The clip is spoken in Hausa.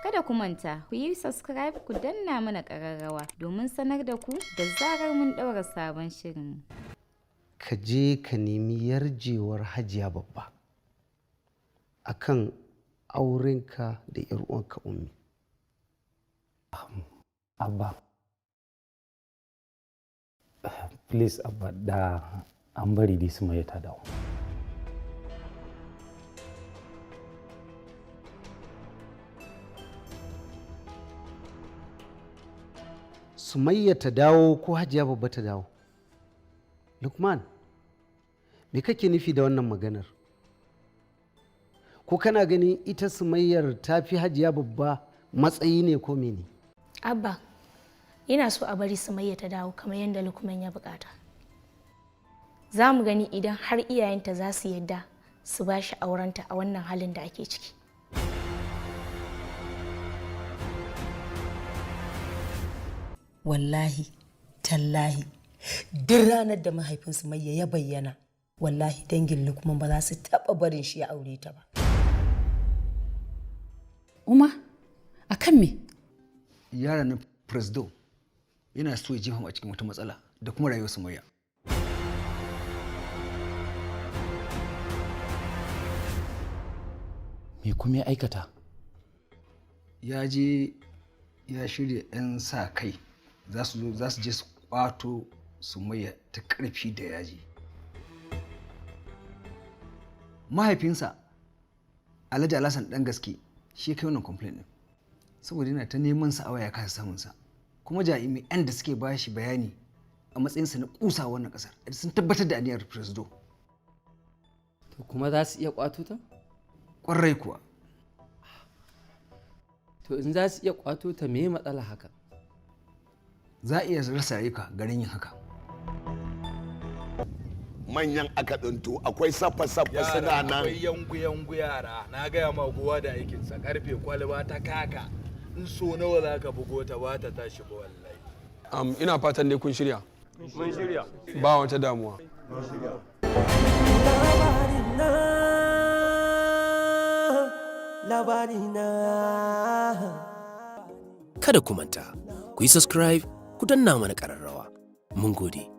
Kada ku manta, ku yi subscribe, ku danna mana ƙararrawa domin sanar da ku da zarar mun ɗaura sabon shirin. Ka je ka nemi yarjewar Hajiya Babba akan aurenka da 'yar uwanka Ummi. Abba, please Abba, da an bari dai Sumayya ta dawo. Sumayya ta dawo ko Hajiya Babba ta dawo? Lukman, me kake nufi da wannan maganar? Ko kana ganin ita Sumayyar ta fi Hajiya Babba matsayi ne ko mene? Abba, ina so a bari Sumayya ta dawo kamar yadda Lukman ya bukata. Za mu gani idan har iyayenta za su yadda su ba shi aurenta a wannan halin da ake ciki. Wallahi tallahi, duk ranar da mahaifin Sumayya ya bayyana, wallahi dangin Lukman ba za su taɓa barin shi ya aure ta ba. Uma, a kan me? Yaron na Presdo yana so ya jefa mu a cikin wata matsala da kuma rayuwar Sumayya. Me kuma ya aikata? Ya je ya shirya 'yan sa kai za su zo, za su je su kwato Sumayya ta karfi da yaji. Mahaifinsa Alhaji Alhassan Dan Gaske shi ya kai wannan complaint din, saboda yana ta neman sa a waya kasa samun sa, kuma jami'an da suke ba shi bayani a matsayinsa na kusa wannan kasar sun tabbatar da aniyar Presido. To kuma za su iya kwato ta? Kwarai kuwa. To in za su iya kwato ta, me matsala haka? Za a iya rasa rayuka garin yin haka. Manyan aka ɗinto, akwai saffa-saffa suna nan. Akwai yangu-yangu yara, na gaya ma, kowa da aikinsa. Karfe kwalba ta kaka, in so nawa za ka bugo ta ba ta tashi ba wallahi. Ina fatan dai kun shirya. Mun shirya. Ba wata damuwa. Labarina. Kada ku manta, ku yi subscribe, ku danna mana ƙararrawa. Mun gode.